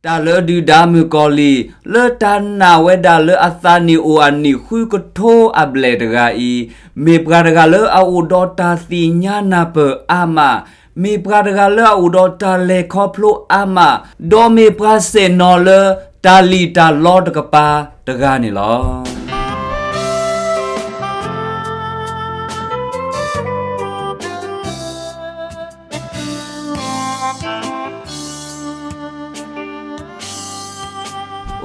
တၢ်လၢဒုၣ်ဒါမုၣ်ကီၤလံၢ် လၢတၢ်နာ်ဝဲဒၣ်လၢအသးနံၣ်အိၣ်အနံၣ်ဃုကထိအဘျဲၣ်တဂၤအံၤ, မ့ၢ်ပှၤတဂၤလၢအအိၣ်ဒီးတၢ်သ့ၣ်ညါနၢ်ပၢၢ်အါမး, မ့ၢ်ပှၤတဂၤလၢအအိၣ်ဒီးတၢ်လဲၤခီဖျိအါမး, ဒီးမ့ၢ်ပှၤစဲၣ်နီၤလၢတၢ်လံၣ်တၢ်လီတကပၤတဂၤန့ၣ်လီၤ.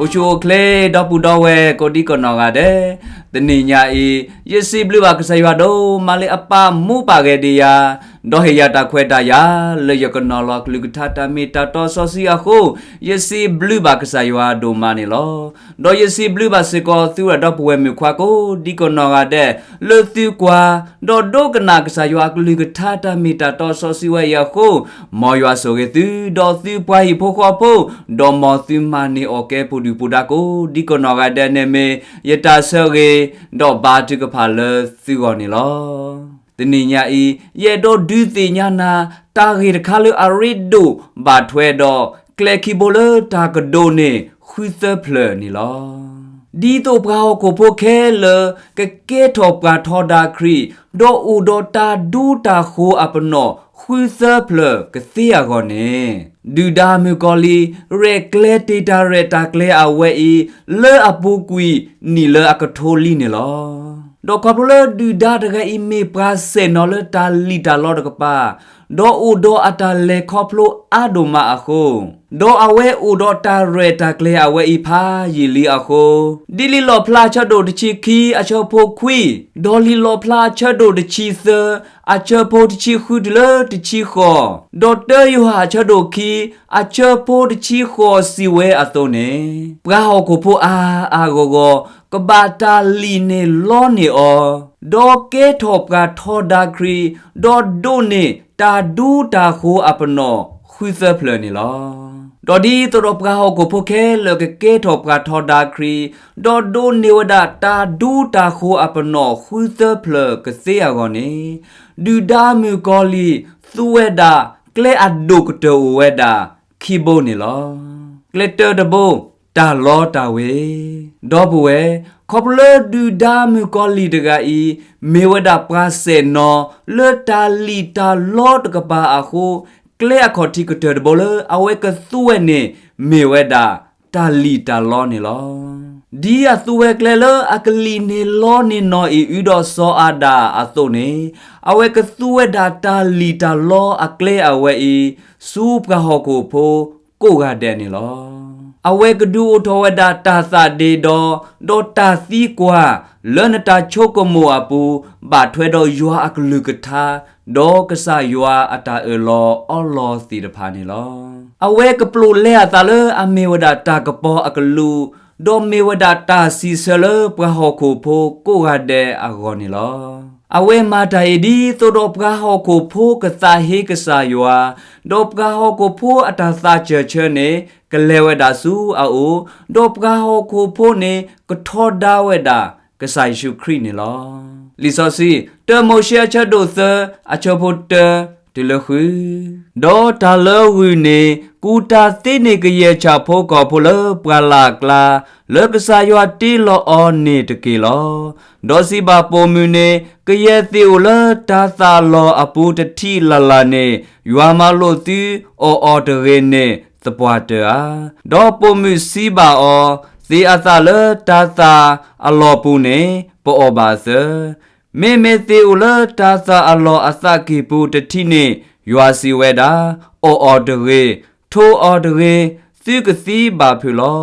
အိၣ်ဆူၣ်အိၣ်ချ့ ဒီပုၢ်ဒီဝဲၢ်ကိးဒံကနီၢ်ဂၤဒဲး, တနံၤညါအံၤ ယစံးဘျုးဘၣ်ကစၢ်ယွၤဒိၣ်မးလၢအပာ်မူပာ်ဂဲၤဒံးယၤ, ဒီးဟ့ၣ်ယၤတၢ်ခွဲးတၢ်ယာ် လၢယကနီၤလီၤကလုၢ်ကထါတၢ်မ့ၢ်တၢ်တီစီဆှံအဃိ, ယစံးဘျုးဘၣ်ကစၢ်ယွၤဒိၣ်မးန့ၣ်လီၤ. ဒီးယစံးဘျုးဘၣ်စ့ၢ်ကီးသုဝဲဒီပုၢ်ဝဲၢ်မုၣ်ခွါကိးဒံကနီၢ်ဂၤဒဲး လၢသုကွၢ် ဒီးဒိကနၣ်ကစၢ်ယွၤအကလုၢ်ကထါတၢ်မ့ၢ်တၢ်တီစီဆှံဝဲအံၤအဃိ, မ်ယွၤဆိၣ်ဂ့ၤသု ဒီးသုပှၤဟံၣ်ဖိဃီဖိ, ဒီးမ်သုမၤန့ၢ်အီၣ်ကဲပူၤဒုၣ်ပူၤဒါကိးဒံကနီၢ်ဂၤဒဲးန့ၣ်မ့ၢ်ယတၢ်ဆၢဂ့ၤ, ဒီးဘါထုကဖၣ်လၢသုဂီၢ်န့ၣ်လီၤ. တနံၤညါအံၤ ယအဲၣ်ဒိးဒုးသ့ၣ်ညါနၤ တၢ်ဂ့ၢ်တခါလၢအရ့ဒိၣ်ဘၣ်ထွဲဒီး ကျဲခံဘိလၢတၢ်ကဒိးန့ၢ်ဃုသၢဖျၢၣ်န့ၣ်လီၤ. ဒ်သိးပှၤဟီၣ်ခိၣ်ဖိခဲလၢာ် ကကဲထီၣ်ပှၤထီဒါခရံာ်, ဒီးအိၣ်ဒီးတၢ်ဒူတၢ်ဃိၤအပနီၣ်ဃုသၢဖျၢၣ်ကသ့အဂီၢ်န့ၣ်, ဒုၣ်ဒါမုၣ်ကီၤလံၢ် ရဲၣ်ကျဲၤတ့ၢ်တၢ်ရဲၣ်တၢ်ကျဲၤအဝဲအံၤ လၢအပူၤကွံာ်နံၣ်လၢအကထိလံန့ၣ်လီၤ. ဒီးခီဖျိလၢဒုၣ်ဒါတဂၤအံၤ မ့ၢ်ပှၤစဲၣ်နီၤလၢတၢ်လံၣ်တၢ်လီတကပၤ, ဒီးအိၣ်ဒီးအတၢ်လဲၤခီဖျိအါဒိၣ်မးအဃိ, ဒီးအဝဲအိၣ်ဒီးတၢ်ရဲၣ်တၢ်ကျဲၤအဝဲအံၤဖးယံာ်လံအဃိ, ဒ်လံာ်လီၣ်ဖျါအဆၢဒိၣ်တဆံခံအဆၢဖိခွံ, ဒီးလံာ်လီၣ်ဖျါအဆၢဒိၣ်တဆံသၢ အဆၢဖိတဆံဃုတုၤလၢတဆံဃိး, ဒီးတၢယိၤဟၣ်အဆၢဒိၣ်ခံ အဆၢဖိတဆံဃိးစံးဝဲအသိးန့ၣ်, ပှၤဟီၣ်ခိၣ်ဖိအါအါဂီၢ်ဂီၢ် ကဘၣ်တၢ်လံၣ်န့ၢ်လီန့ၢ်အီၤ, ဒီးကဲထီၣ်ပှၤထီဒါခရံာ်, ဒီးဒိးန့ၢ်တၢ်ဒူတၢ်ဃိၤအပနီၣ်ဃုသၢဖျၢၣ်န့ၣ်လီၤ. ဒီးဒ်သိးဒီးပှၤဟီၣ်ခိၣ်ဖိခဲလၢာ်ကကဲထီၣ်ပှၤထီဒါခရံာ်, ဒီးဒိးန့ၢ်ဝဲဒၣ်တၢ်ဒူတၢ်ဃိၤအပနီၣ်ဃုသၢဖျၢၣ်ကသ့အဂီၢ်န့ၣ်, ဒုၣ်ဒါမုၣ်ကီၤလံၢ်သူဝဲဒၣ်ကျဲအဒိၣ်ကတၢၢ်အိၣ်ဝဲဒၣ်ခံဘိန့ၣ်လီၤ. ကျဲတၢတဘိ, တၢ်လီတၢ်ဝ့ၤ, ဒီပုၢ်ဝဲၢ်, ခီဖျိလၢဒုၣ်ဒါမုၣ်ကီၤလံၢ်တဂၤအံၤ မ့ၢ်ဝဲဒၣ်ပှၤစဲၣ်နီၤ လၢတၢ်လံၣ်တၢ်လီတကပၤအဃိ, ကျဲအခီၣ်ထံးကတၢၢ်တဘိလၢအဝဲကသူဝဲန့ၣ် မ့ၢ်ဝဲဒၣ်တၢ်လံၣ်တၢ်လီန့ၣ်လီၤ. ဒ်အသူဝဲကျဲလၢအကလံၣ်န့ၢ်လီန့ၢ်နီၢ်အံၤ အုဒီးစီၤအၤဒၣ်အသိးန့ၣ်, အဝဲကသူဝဲဒၣ်တၢ်လံၣ်တၢ်လီအကျဲအဝဲအံၤ ဆူပှၤဟီၣ်ခိၣ်ဖိကိးဂၤဒဲးန့ၣ်လီၤ. အဝဲကဒုးအိၣ်ထီၣ်ဝဲဒၣ်တၢ်သးဒ့ဒီ, ဒီးတၢ်သံကွၢ် လၢနတၢ်ဆိကမိၣ်အပူၤ ဘၣ်ထွဲဒီးယွၤအကလုၢ်ကထါ, ဒီးကစၢ်ယွၤအတၢ်အၢၣ်လီၤအီလီၤသ့ၣ်တဖၣ်န့ၣ်လီၤ. အဝဲကပျိာ်လဲအသးလၢအမ့ၢ်ဝဲဒၣ်တၢ်ကပီၤအကလူး, ဒီးမ့ၢ်ဝဲဒၣ်တၢ်စံးဆၢလၢပှၤဟီၣ်ခိၣ်ဖိကိးဂၤဒဲးအဂီၢ်န့ၣ်လီၤ. အဝဲမၤတၢ်အံၤဒ်သိးဒီးပှၤဟီၣ်ခိၣ်ဖိကသးဟ့ကစၢ်ယွၤ, ဒီးပှၤဟီၣ်ခိၣ်ဖိအတၢ်သးစၢၢ်ဆၢန့ၣ် ကလဲၤဝဲဒၣ်ဆူအအိၣ်, ဒီးပှၤဟီၣ်ခိၣ်ဖိန့ၣ် ကထီဒါဝဲဒၣ်ကစၢ်ယ့ၣ်ၡူးခရံာ်န့ၣ်လီၤ. လံာ်စီဆှံ တၢမိၤၡ့အဆၢဒိၣ်သၢ အဆၢဖိတၢ တုၤလၢဃု, ဒီးတၢ်လၢဂုၢ်န့ၣ် ကူၣ်တၢ်သ့န့ၢ်ကယဲၢ်ဆၣ်ဖိကီၢ်ဖိလၢပှၢ်လၢ်အကျါ, လၢကစၢ်ယွၤတ့လီၤအီၤန့ၣ်တက့ၢ်လီၤ. ဒီးစံးဘၣ်ပိာ်မုၣ်န့ၣ်, ကယဲၢ်သ့ၣ်အိၣ်လၢတၤသၣ်အလီၢ်အပူၤတထံးလၢ်လၢ်န့ၣ်, ယွၤမၤလိာ်သုအီၣ်အီၤတဂ့ၤန့ၣ်သပှၢ်တၢၢ်ဧါ. ဒီးပိာ်မုၣ်စံးဘၣ်အီၤ, သ့ၣ်အသၣ်လၢတၤသၣ်အလီၢ်ပူၤန့ၣ် ပအီၣ်ဘၣ်သၢ. မ့မ့ၢ်သ့ၣ်အိၣ်လၢတၤသၣ်အလီၢ်အသးကံၢ်ပူၤတထံးန့ၣ်, ယွၤစံးဝဲဒၣ်, အီၣ်အီၤတဂ့ၤ, ထိးအီၤတဂ့ၤ, သုကသံဘၣ်ဖုးလီၤ.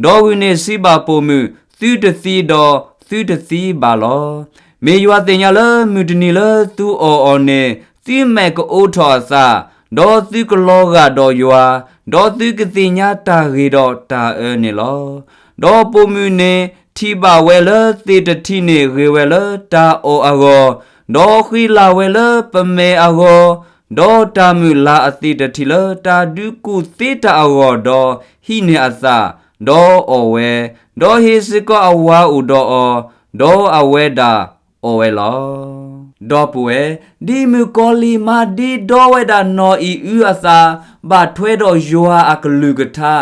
ဒီးဂုၢ်န့ၣ်စံးဘၣ်ပိာ်မုၣ်, သုတသံဒီးသုတသံဘၣ်လီၤ. မ့ၢ်ယွၤသ့ၣ်ညါလၢမုၢ်တနံၤလၢသုအီၣ်အီၤန့ၣ် သုမဲာ်ကအိးထီၣ်အသး, ဒီးသုကလီၤဂာ်ဒီးယွၤ, ဒီးသုကသ့ၣ်ညါတၢ်ဂ့ၤဒီးတၢ်အၢန့ၣ်လီၤ. ဒီးပိာ်မုၣ်န့ၣ်ထံၣ်ဘၣ်ဝဲလၢသ့ၣ်တထံးန့ၣ်ဂ့ၤဝဲလၢတၢ်အီၣ်အဂီၢ်, ဒီးဃံလၤဝဲလၢပမဲာ်အဂီၢ်, ဒီးတၢ်မုၢ်လၢ်အသ့ၣ်တထံးလၢတၢ်ဒုးကူၣ်သ့တၢ်အဂီၢ်ဒီးဟံးန့ၢ်အသး, ဒီးအီၣ်ဝဲ, ဒီးဟ့ၣ်စ့ၢ်ကီးအဝၤအိၣ်ဒီးအီၤ, ဒီးအဝဲဒၣ်အီၣ်ဝဲလီၤ. ဒီပုၢ်ဝဲၢ်, ဒ်မုၣ်ကီၤလံၢ်မၤဒ့ဒီဝဲဒၣ်နီၢ်အံၤအုအသး, ဘၣ်ထွဲဒီးယွၤအကလုၢ်ကထါ,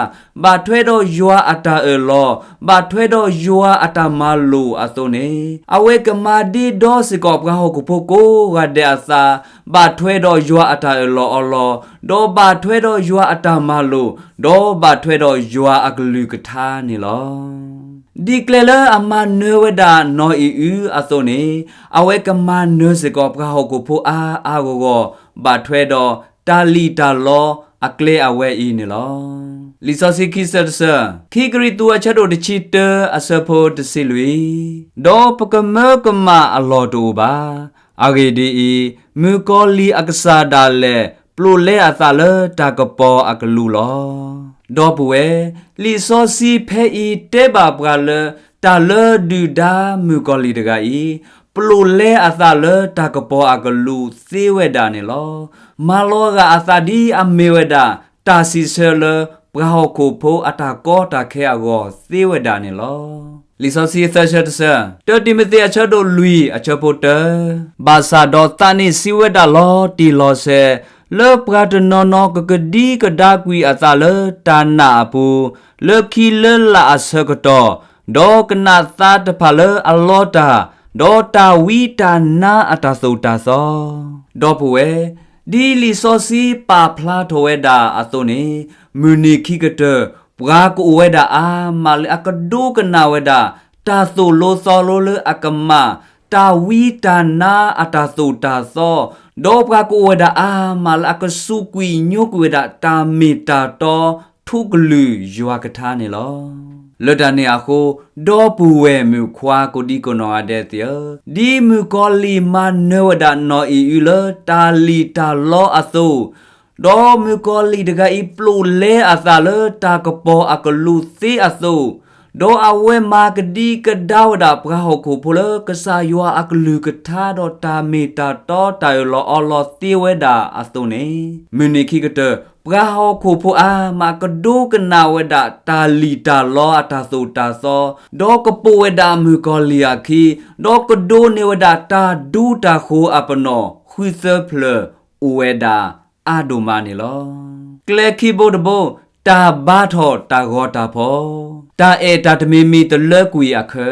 ဘၣ်ထွဲဒီးယွၤအတၢ်အၢၣ်လီၤ, ဘၣ်ထွဲဒီးယွၤအတၢ်မၤလိာ်အသိးန့ၣ်, အဝဲကမၤဒ့ဒီစ့ၢ်ကီးပှၤဟီၣ်ခိၣ်ဖိကိးဂၤဒဲးအသး, ဘၣ်ထွဲဒီးယွၤအတၢ်အၢၣ်လီၤအီလီၤ, ဒီးဘၣ်ထွဲဒီးယွၤအတၢ်မၤလိာ်, ဒီးဘၣ်ထွဲဒီးယွၤအကလုၢ်ကထါန့ၣ်လီၤ. ဒ်ကျဲလၢအမၤနၢၤဝဲဒၣ်နီၢ်အံၤအုအသိးန့ၣ်, အဝဲကမၤနၢၤစ့ၢ်ကီးပှၤဟီၣ်ခိၣ်ဖိအါအါဂီၢ်ဂီၢ်, ဘၣ်ထွဲဒီးတၢ်လံၣ်တၢ်လီအကျဲအဝဲအံၤန့ၣ်လီၤ. လံာ်စီဆှံခံဆၢတဆၢ, ခံကရံၣ်သူးအဆၢဒိၣ်တဆံတၢအဆၢဖိတဆံလွံၢ်, ဒီးပကမၢကမၣ်အလီၢ်တအိၣ်ဘၣ်. အဂ့ၢ်ဒ်အံၤ, မုၣ်ကီၤလံၢ်အကစၢ်ဒၣ်လဲာ် ပျိာ်လဲအသးလၢတၢ်ကပီၤအကလူးလီၤ. ဒီပုၢ်ဝဲၢ်, လံာ်စီဆှံဖဲအံၤတဲဘၣ်ပှၤလၢ တၢ်လၢဒုၣ်ဒါမုၣ်ကီၤလံၢ်တဂၤအံၤ, ပျိာ်လဲအသးလၢတၢ်ကပီၤအကလူးသ့ဝဲဒၣ်န့ၣ်လီၤ. မၤလီၤဂာ်အသးဒ်အမ့ၢ်ဝဲဒၣ် တၢ်စံးဆၢလၢ ပှၤဟီၣ်ခိၣ်ဖိအတၢ်ကီတၢ်ခဲအဂီၢ်သ့ဝဲဒၣ်န့ၣ်လီၤ. လံာ်စီဆှံသၢဆၢတဆၢ, တၢတံၤမသ့းအဆၢဒိၣ်လွံၢ်အဆၢဖိတၢ, ဘၣ်ဆၣ်ဒီးသးန့ၣ်စံးဝဲဒၣ်လီၤတံၢ်လီၤဆဲး, လၢပှၤတနီၤနီၤကကဒံကဒါကွံာ်အသးလၢတၢ်နာ်အပူၤ, လၢခံလၢလာ်အဆၢကတီၢ်, ဒီးကနၣ်သါတဖၣ်လၢအလီတၢ်, ဒီးတၢ်ဝံတၢ်နါအတၢ်သိၣ်တၢ်သီ, ဒီပုၢ်ဝဲၢ်, ဒ်လံာ်စီဆှံပာ်ဖျါထီၣ်ဝဲဒၣ်အသိးန့ၣ်, မုၢ်နံၤခံကတၢၢ် ပှၤကအိၣ်ဝဲဒၣ်အါမးလၢအကဒိကနၣ်ဝဲဒၣ် တၢ်သိၣ်လိသီလိလၢအကမၣ်, တၢ်ဝံတၢ်နါအတၢ်သိၣ်တၢ်သီ, ဒီးပှၤကအိၣ်ဝဲဒၣ်အါမးလၢအကစူးကွံာ်ညိကွံာ်ဝဲဒၣ်တၢ်မ့ၢ်တၢ်တီ ထူကလုၢ်ယွၤကထါန့ၣ်လီၤ. လၢတၢ်န့ၣ်အဃိ, ဒီပုၢ်ဝဲၢ်မုၣ်ခွါကိးဒံကနီၢ်ဂၤဒဲးသ့ၣ်ဧၢ, ဒ်မုၣ်ကီၤလံၢ်မၤနၢၤဝဲဒၣ်နီၢ်အံၤအုလၢတၢ်လံၣ်တၢ်လီအသိး, ဒီးမုၣ်ကီၤလံၢ်တဂၤအံၤပျိာ်လဲအသးလၢတၢ်ကပီၤအကလူးသ့အသိး, ဒီးအဝဲမၤကဒံကဒါဝဲဒၣ်ပှၤဟီၣ်ခိၣ်ဖိလၢကစၢ်ယွၤအကလုၢ်ကထါဒီးတၢ်မ့ၢ်တၢ်တီတၢ်အၢၣ်လီၤအီလီၤသ့ဝဲဒၣ်အသိးန့ၣ်, မုၢ်နံၤခံကတၢၢ် ပှၤဟီၣ်ခိၣ်ဖိအါမးကဒိကနၣ်ဝဲဒၣ်တၢ်လံၣ်တၢ်လီအတၢ်သိၣ်တၢ်သီ, ဒီးကပိာ်ဝဲဒၣ်မုၣ်ကီၤလံၢ်အခံ, ဒီးကဒိးန့ၢ်ဝဲဒၣ်တၢ်ဒူတၢ်ဃိၤအပနီၣ်ဃုသၢဖျၢၣ်အိၣ်ဝဲဒၣ်အါဒိၣ်မးန့ၣ်လီၤ. ကျဲခံဘိတဘိ, တၢ်ဘါထီၣ်တၢ်ဂီၤတၢ်ဖီၣ်, တၢ်အဲၣ်တၢ်တမံၤမံၤတလၢကွံာ်အခၢ,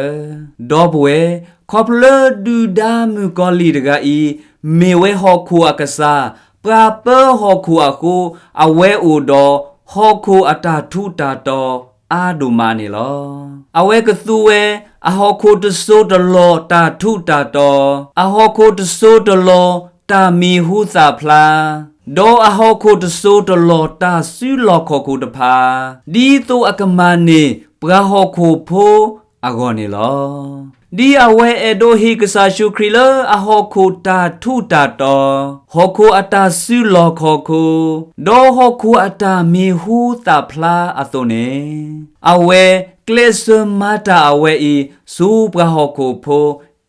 ဒီပုၢ်ဝဲၢ်, ခီဖျိလၢဒုၣ်ဒါမုၣ်ကီၤလံၢ်တဂၤအံၤ, မ့ၢ်ဝဲဟီၣ်ခိၣ်အကစၢ်, ပှၤပၢဟီၣ်ခိၣ်အဃိ, အဝဲအိၣ်ဒီးဟီၣ်ခိၣ်အတၢ်ထူးတၢ်တီၤအါဒိၣ်မးန့ၣ်လီၤ. အဝဲကသူဝဲ အဟီၣ်ခိၣ်တစိၤတလီၢ်တၢ်ထူးတၢ်တီၤ, အဟီၣ်ခိၣ်တစိၤတလီၢ်တၢ်မံၤဟူသၣ်ဖျါ, ဒီးအဟီၣ်ခိၣ်တစိၤတလီၢ်တၢ်စုလီၢ်ခီၣ်ခိၣ်တဖၣ်, ဒ်သိးအကမၤန့ၢ်ပှၤဟီၣ်ခိၣ်ဖိအဂီၢ်န့ၣ်လီၤ. ဒ်အဝဲအဲၣ်ဒိးဟ့ၣ်ကစၢ်ယ့ၣ်ၡူးခရံာ်လၢအဟီၣ်ခိၣ်တၢ်ထူးတၢ်တီၤ, ဟီၣ်ခိၣ်အတၢ်စုလီၢ်ခီၣ်ခိၣ်, ဒီးဟီၣ်ခိၣ်အတၢ်မံၤဟူသၣ်ဖျါအသိးန့ၣ်, အဝဲကျဲးစၢးမၤတၢ်အဝဲအံၤ ဆူပှၤဟီၣ်ခိၣ်ဖိ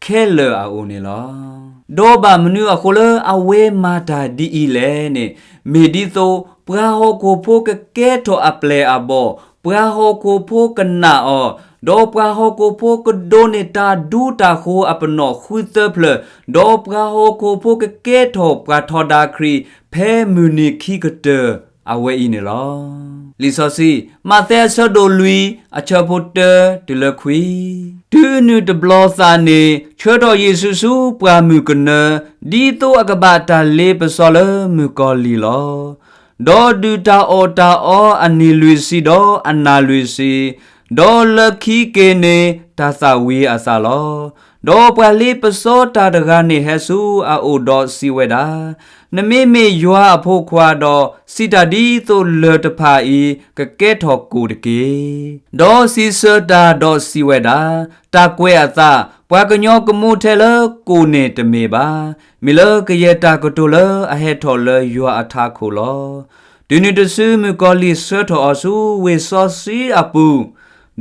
ခဲလၢာ်အအိၣ်န့ၣ်လီၤ. ဒီးဘၣ်မနုၤအဃိလၢအဝဲမၤတၢ်ဒ်အံၤလဲၣ်န့ၣ်, မ့ၢ်ဒ်သိးပှၤဟီၣ်ခိၣ်ဖိကကဲထီၣ်အပျဲၢ်အဘီၣ်, ပှၤဟီၣ်ခိၣ်ဖိကနာ်အီၤ, ဒီးပှၤဟီၣ်ခိၣ်ဖိကဒိးန့ၢ်တၢ်ဒူတၢ်ဃိၤအပနီၣ်ဃုသၢဖျၢၣ်, ဒီးပှၤဟီၣ်ခိၣ်ဖိကကဲထီၣ်ပှၤထီဒါခရံာ် ဖဲမုၢ်နံၤခံကတၢၢ်အဝဲအံၤန့ၣ်လီၤ. လံာ်စီဆှံ, မးသဲအဆၢဒိၣ်လွံၢ်အဆၢဖိတၢတုၤလၢခွံ, တုၤနုၤတဘျီသးန့ၣ် ဆှၢထီၣ်ယ့ၣ်ၡူးဆူပှၢ်မုၢ်ကနၢ, ဒ်သိးအကဘၣ်တၢ်လ့ပစီလၢမုၣ်ကီၤလံၢ်လီၤ. ဒီးဒုၣ်တၢ်အီၣ်တၢ်အီအနံၤလွံၢ်ဆံဒီးအနၤလွံၢ်ဆံ, ဒီးလၢခံက့ၤန့ၣ်တၢ်သၣ်ဝံၤအသးလီၤ. ဒီးပှၤလ့ပစီတၢ်တဂၤန့ၣ်ဟဲဆူအအိၣ်ဒီးစံးဝဲဒၣ်, နမ့မ့ၢ်ယွၤအဖိခွါဒီး စံးတၢ်ဒ်သိးလၢၢ်တဖၣ်အံၤကကဲထီၣ်ကိၣ်တက့ၢ်. ဒီးစံးဆၢတၢ်ဒီးစံးဝဲဒၣ်, တၢ်ကွဲးအသး, ပှၤကညီကမူထဲလၢကိၣ်န့ၣ်တမ့ၢ်ဘၣ်. မ့ၢ်လၢကယဲၢ်တၢ်ကတိၤလၢအဟဲထီၣ်လၢယွၤအထးခိၣ်လီၤ. တုၤနုၤတစုမုၣ်ကီၤလံၢ်ဆှၢထီၣ်အီၤဆူဝ့ၢ်စီဆှံအပူၤ,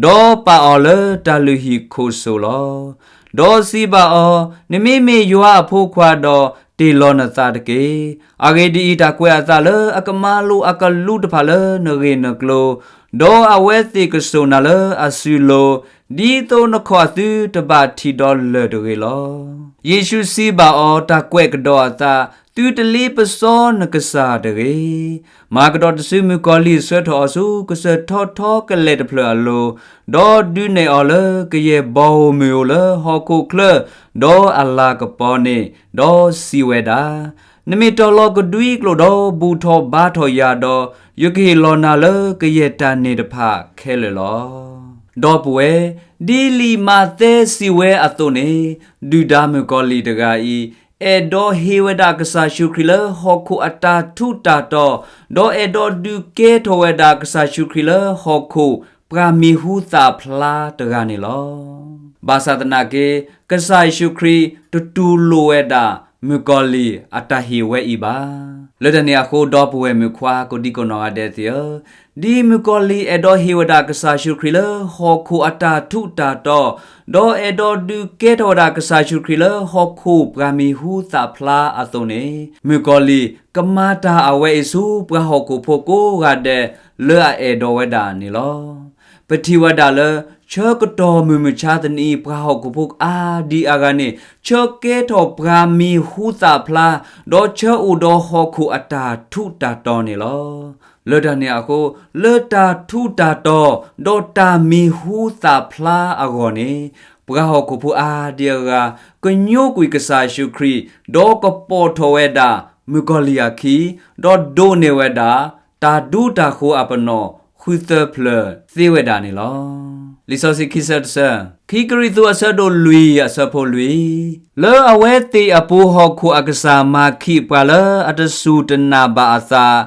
ဒီးပာ်အီၤလၢတၢ်လုၢ်ဟံၣ်ခိၣ်စိၤလီၤ. ဒီးစံးဘၣ်အီၤ, နမ့မ့ၢ်ယွၤအဖိခွါဒီး တ့ၢ်လီၤနသးတက့ၢ်. အဂ့ၢ်ဒ်အံၤ, တၢ်ကွဲးအသးလၢအကမၤလိာ်အကလူးတဖၣ်လၢနဂ့ၢ်နကျိၤ, ဒီးအဝဲသ့ၣ်ကစိာ်နၤလၢအစုလိၤ, ဒ်သိးနခီၣ်အသုတဘၣ်ထံၣ်ဒီးလၢၢ်တဂ့ၤလီၤ. ယ့ၣ်ၡူးစံးဘၣ်အီၤ, တၢ်ကွဲးကဒီးအသး, သုတလ့ပစီနကစၢ်တဂ့ၤ. မၤကဒီးတစုမုၣ်ကီၤလံၢ်ဆှၢထီၣ်အီၤဆူကစၢၢ်ထီထီကလဲာ်တဖျၢၣ်အလိၤ, ဒီးဒုးနဲၣ်အီၤလၢကယဲၢ်ဘီဧိၤမုၢ်ဧိၤလၢဟီၣ်ခိၣ်ချၢ, ဒီးအလၤကပီၤန့ၣ်, ဒီးစံးဝဲဒၣ်, နမ့ၢ်တီၤလီၤကဒွံကျိာ်ဒီးဘူၣ်ထီၣ်ဘါထီၣ်ယၤဒီး, ယကဟ့ၣ်လီၤနၤလၢကယဲၢ်တၢ်န့ၢ်တဖၣ်ခဲလၢာ်လီၤ. ဒီပုၢ်ဝဲၢ်, ဒ်လံာ်မးသဲစံးဝဲအသိးန့ၣ်, ဒုၣ်ဒါမုၣ်ကီၤလံၢ်တဂၤအံၤ, အဲၣ်ဒိးဟ့ၣ်ဝဲဒၣ်ကစၢ်ယ့ၣ်ၡူးခရံာ်လၢဟီၣ်ခိၣ်အတၢ်ထူးတၢ်တီၤ, ဒီးအဲၣ်ဒိးဒုးကဲထီၣ်ဝဲဒၣ်ကစၢ်ယ့ၣ်ၡူးခရံာ်လၢဟီၣ်ခိၣ်ပှၤမံၤဟူသၣ်ဖျါတဂၤန့ၣ်လီၤ. ဘၣ်ဆၣ်သနာ်က့, ကစၢ်ယ့ၣ်ၡူးခရံာ်တတူၢ်လိာ်ဝဲဒၣ်မုၣ်ကီၤလံၢ်အတၢ်ဟ့ၣ်ဝဲအံၤဘၣ်. လၢတၢ်န့ၣ်အဃိ ဒီပုၢ်ဝဲၢ်မုၣ်ခွါကိးဒံကိးနီၢ်ဂၤဒဲးသ့ၣ်ဧၢ, ဒ်မုၣ်ကီၤလံၢ်အဲၣ်ဒိးဟ့ၣ်ဝဲဒၣ်ကစၢ်ယ့ၣ်ၡူးခရံာ်လၢဟီၣ်ခိၣ်အတၢ်ထူးတၢ်တီၤ, ဒီးအဲၣ်ဒိးဒုးကဲထီၣ်ဝဲဒၣ်ကစၢ်ယ့ၣ်ၡူးခရံာ်လၢဟီၣ်ခိၣ်ပှၤမံၤဟူသၣ်ဖျါအသိးန့ၣ်, မုၣ်ကီၤလံၢ်ကမၤတၢ်အဝဲအံၤဆူပှၤဟီၣ်ခိၣ်ဖိကိးဂၤဒဲးလၢအအဲၣ်ဒိးဝဲဒၣ်န့ၣ်လီၤ. ပထံၣ်ဝဲဒၣ်လၢ ဆၢကတီၢ်မုၢ်မဆါတနံၤအံၤ ပှၤဟီၣ်ခိၣ်ဖိအါဒံအါဂၤန့ၣ် ဆၢကဲထီၣ်ပှၤမံၤဟူသၣ်ဖျါ, ဒီးဆၢအိၣ်ဒီးဟီၣ်ခိၣ်အတၢ်ထူးတၢ်တီၤန့ၣ်လီၤ. လၢတၢ်န့ၣ်အဃိ, လၢတၢ်ထူးတၢ်တီၤ, ဒီးတၢ်မံၤဟူသၣ်ဖျါအဂီၢ်န့ၣ်, ပှၤဟီၣ်ခိၣ်ဖိအါဒံအါဂၤ ကညိကွံာ်ကစၢ်ယ့ၣ်ၡူးခရံာ်, ဒီးကပိာ်ထီၣ်ဝဲဒၣ် မုၣ်ကီၤလံၢ်အခံ, ဒီးဒိးန့ၢ်ဝဲဒၣ် တၢ်ဒူတၢ်ဃိၤအပနီၣ် ဃုသၢဖျၢၣ်သ့ဝဲဒၣ်န့ၣ်လီၤ. လံာ်စီဆှံခံဆၢတဆၢ, ခံကရံၣ်သူးအဆၢဒိၣ်လွံၢ်အဆၢဖိလွံၢ်, လၢအဝဲသ့ၣ်အပူၤဟီၣ်ခိၣ်အကစၢ်မၤခံးပှၤလၢအတစူၢ်တနာ်ဘၣ်အသး,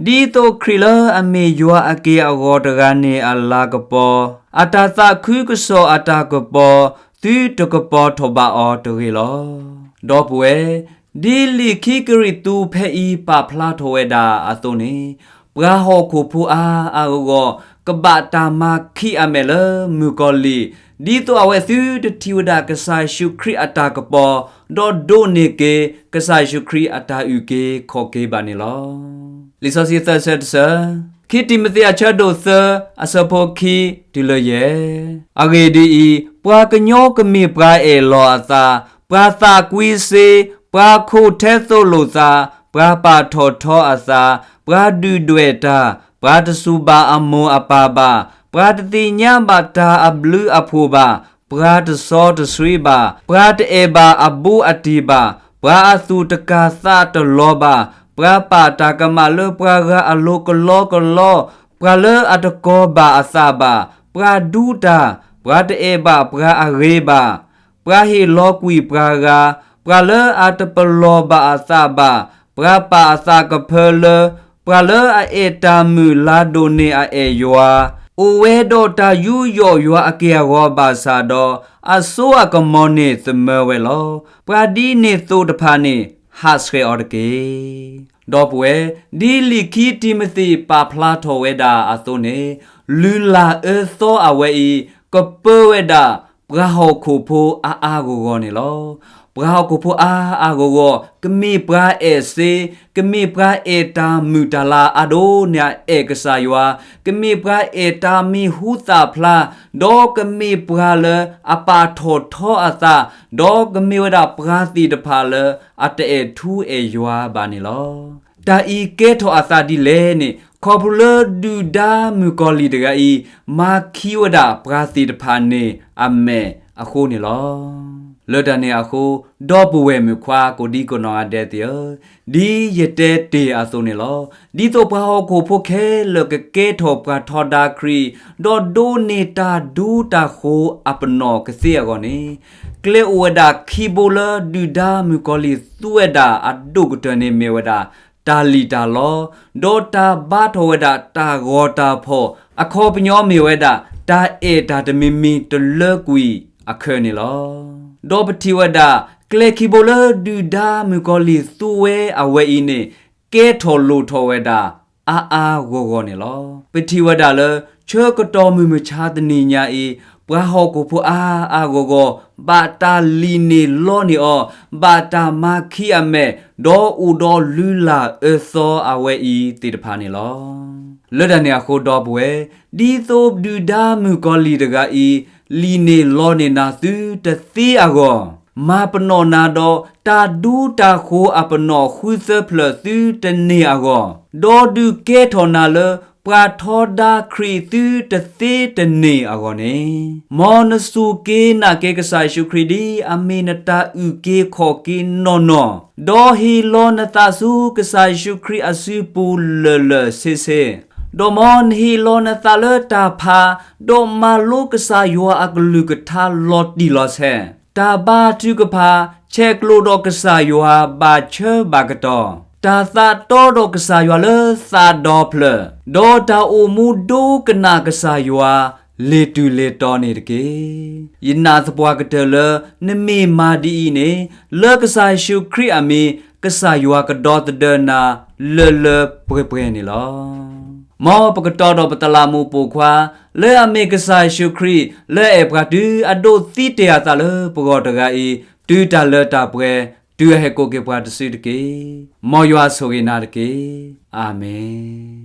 ဒ်သိးခရံာ်လၢအမ့ၢ်ယွၤအက့ၢ်အဂီၤတဂၤန့ၣ်အလၤကပီၤ, အတၢ်သးခုကစီၣ်အတၢ်ကပီၤ, သုတကပီၤထီၣ်ဘၣ်အီၤတဂ့ၤလီၤ. ဒီပုၢ်ဝဲၢ်, ဒ်လံာ်ခံကရံၣ်သူးဖဲအံၤပာ်ဖျါထီၣ်ဝဲဒၣ်အသိးန့ၣ်, ပှၤဟီၣ်ခိၣ်ဖိအါအါဂီၢ်ဂီၢ် ကဘၣ်တၢ်မၤခံးအမဲာ်လၢမုၣ်ကီၤလံၢ်, ဒ်သိးအဝဲသုတထံၣ်ဝဲဒၣ်ကစၢ်ယ့ၣ်ၡူးခရံာ်အတၢ်ကပီၤ, ဒီးဒိးန့ၢ်က့ၤကစၢ်ယ့ၣ်ၡူးခရံာ်အတၢ်အုၣ်က့ၤခီၣ်က့ၤဘၣ်န့ၣ်လီၤ. လံာ်စီဆှံသၢဆၢတဆၢ, ခံတံၤမသ့းအဆၢဒိၣ်သၢအဆၢဖိခံတုၤလၢယဲၢ်, အဂ့ၢ်ဒ်အံၤ, ပှၤကညီကမ့ၢ်ပှၤအဲၣ်လီၤအသး, ပှၤသးကွံစ့, ပှၤခိၣ်ထဲသိးလိာ်သး, ပှၤပာ်ထီၣ်ထီအသး, ပှၤဒုၣ်ဒွဲၣ်တၢ်, ပှၤတစူၢ်ဘၣ်အမိၢ်အပၢ်ဘၣ်, ပှၤတသ့ၣ်ညါဘၣ်တၢ်အဘျုးအဖှိၣ်ဘၣ်, ပှၤတစီတဆှံဘၣ်, ပှၤတအဲၣ်ဘၣ်အဘူးအတံၢ်ဘၣ်, ပှၤအသူၣ်တကၢ်သးတလီၤဘၣ်, ပှၤပာ်တၢ်ကမၣ်လၢပှၤဂၤအလိၤကလီကလီ, ပှၤလၢအတကီၤဘၣ်အသးဘၣ်, ပှၤဒူတၢ်, ပှၤတအဲၣ်ဘၣ်ပှၤအဂ့ၤဘၣ်, ပှၤဟ့ၣ်လီၤကွံာ်ပှၤဂၤ, ပှၤလၢအတပလီၢ်ဘၣ်အသးဘၣ်, ပှၤပာ်အသးကဖၢလၢ, ပှၤလၢအအဲၣ်တၢ်မုာ်လၤဒိၣ်န့ၢ်အအဲၣ်ယွၤ, အိၣ်ဝဲဒီးတၢ်ယူးယီၣ်ယွၤအက့ၢ်အဂီၤဘၣ်ဆၣ်ဒီး, အစိအကမီၤန့ၣ်သမၢဝဲလီၤ. ပှၤဒ်န့ၣ်သိးတဖၣ်န့ၣ် ဟးဆှဲးအီၤတက့ၢ်. ဒီပုၢ်ဝဲၢ်, ဒ်လံာ်ခံတံၤမသ့းပာ်ဖျါထီၣ်ဝဲဒၣ်အသိးန့ၣ်, လုၢ်လၢ်အၢသီအဝဲအံၤ ကပၢဝဲဒၣ် ပှၤဟီၣ်ခိၣ်ဖိအါအါဂီၢ်ဂီၢ်န့ၣ်လီၤ. ပှၤဟီၣ်ခိၣ်ဖိအါအါဂီၢ်ဂီၢ် ကမ့ၢ်ပှၤအဲၣ်စ့, ကမ့ၢ်ပှၤအဲၣ်တၢ်မုာ်တၢ်လၤအါဒိၣ်န့ၢ်အအဲၣ်ကစၢ်ယွၤ, ကမ့ၢ်ပှၤအဲၣ်တၢ်မံၤဟူသၣ်ဖျါ, ဒီးကမ့ၢ်ပှၤလၢအပာ်ထီၣ်ထီအသး, ဒီးကမ့ၢ်ဝဲဒၣ်ပှၤသ့ၣ်တဖၣ်လၢအတအဲၣ်ထူအဲၣ်ယွၤဘၣ်န့ၣ်လီၤ. တၢ်အံၤကဲထီၣ်အသးဒ်လဲၣ်န့ၣ်, ခီဖျိလၢဒုၣ်ဒါမုၣ်ကီၤလံၢ်တဂၤအံၤ မၤခံးဝဲဒၣ်ပှၤသ့ၣ်တဖၣ်န့ၣ်အမဲာ်အဃိန့ၣ်လီၤ. လၢတၢ်န့ၣ်အဃိ, ဒီပုၢ်ဝဲၢ်မုၣ်ခွါကိးဒံကိးနီၢ်ဂၤဒဲးသ့ၣ်ဧၢ, ဒ်ယတဲတ့ၢ်အသိးန့ၣ်လီၤ. ဒ်သိးပှၤဟီၣ်ခိၣ်ဖိခဲလၢာ်ကကဲထီၣ်ပှၤထီဒါခရံာ်, ဒီးဒိးန့ၢ်တၢ်ဒူတၢ်ဃိၤအပနီၣ်ကသ့အဂီၢ်န့ၣ်, ကျဲအိၣ်ဝဲဒၣ်ခံဘိလၢဒုၣ်ဒါမုၣ်ကီၤလံၢ်သူဝဲဒၣ်အဒိၣ်ကတၢၢ်န့ၣ်မ့ၢ်ဝဲဒၣ် တၢ်လံၣ်တၢ်လီ, ဒီးတၢ်ဘါထီၣ်ဝဲဒၣ်တၢ်ဂီၤတၢ်ဖီၣ်, အခီပညီမ့ၢ်ဝဲဒၣ် တၢ်အဲၣ်တၢ်တမံၤမံၤတလၢကွံာ်အခၢးန့ၣ်လီၤ. ဒီးပထံၣ်ဝဲဒၣ် ကျဲခံဘိလၢဒုၣ်ဒါမုၣ်ကီၤလံၢ်သူဝဲအဝဲအံၤန့ၣ် ကဲထီၣ်လိၣ်ထီၣ်ဝဲဒၣ်အါအါဂီၢ်ဂီၢ်န့ၣ်လီၤ. ပထံၣ်ဝဲဒၣ်လၢ ဆၢကတီၢ်မုၢ်မဆါတနံၤညါအံၤ, ပှၤဟီၣ်ခိၣ်ဖိအါအါဂီၢ်ဂီၢ် ဘၣ်တၢ်လံၣ်န့ၢ်လီန့ၢ်အီၤ, ဘၣ်တၢ်မၤခံအမဲာ်, ဒီးအိၣ်ဒီးလုၢ်လၢ်အၢသီအဝဲအံၤသ့ၣ်တဖၣ်န့ၣ်လီၤ. လၢတၢ်န့ၣ်အဃိ ဒီပုၢ်ဝဲၢ်, ဒ်သိးဒုၣ်ဒါမုၣ်ကီၤလံၢ်တဂၤအံၤ လံၣ်န့ၢ်လီန့ၢ်နၤသုတသ့အဂီၢ်, မၤပနီၣ်နၤဒီးတၢ်ဒူတၢ်ဃိၤအပနီၣ်ဃုသၢဖျၢၣ်သုတန့ၢ်အဂီၢ်, ဒီးဒုးကဲထီၣ်နၤလၢ ပှၤထီဒါခရံာ်သုတသ့တန့ၢ်အဂီၢ်န့ၣ်, မ်နစူၢ်က့ၤနာ်က့ၤကစၢ်ယ့ၣ်ၡူးခရံာ်ဒ်အမ့ၢ်နတၢ်အုၣ်က့ၤခီၣ်က့ၤနီၢ်နီၢ်, ဒီးဟ့ၣ်လီၤနသးဆူကစၢ်ယ့ၣ်ၡူးခရံာ်အစုပူၤလၢာ်လၢာ်ဆ့ဆ့, ဒီးမ်နဟ့ၣ်လီၤနသးလၢတၢ်ဖး, ဒီးမၤလိကစၢ်ယွၤအကလုၢ်ကထါလီၤတံၢ်လီၤဆဲး, တၢ်ဘါထုကဖၣ်, ဆဲးကျိးဒီးကစၢ်ယွၤဘၣ်ဆၢဘၣ်ကတီၢ်, တၢ်သးတီဒီးကစၢ်ယွၤလၢသးဒီဖျၢၣ်, ဒီးတၢ်အိၣ်မူဒိကနၣ်ကစၢ်ယွၤ လ့ၤတုၤလ့ၤတီၤန့ၣ်တက့ၢ်. ယနာ်သပှၢ်ကတၢၢ်လၢ နမ့ၢ်မၤဒ်အံၤန့ၣ်, လၢကစၢ်ယ့ၣ်ၡူးခရံာ်အမံၤ, ကစၢ်ယွၤကဒီသဒၢနၤလၢလၢပှဲၤပှဲၤန့ၣ်လီၤ. မ်ပကတီၤဒီးပတလးမူးပိာ်ခွါ, လၢအမ့ၢ်ကစၢ်ယ့ၣ်ၡူးခရံာ် လၢအအဲၣ်ပှၤတုၤအဒိးသံတ့ၢ်အသးလၢပဂီၢ်တဂၤအံၤ, တုၤတၢ်လၢတၢ်ပှဲၤ, တုၤအဟဲကိးက့ၤပှၤတစုတက့ၢ်. မ်ယွၤဆိၣ်ဂ့ၤနၤတက့ၢ်. အၤမ့ၣ်.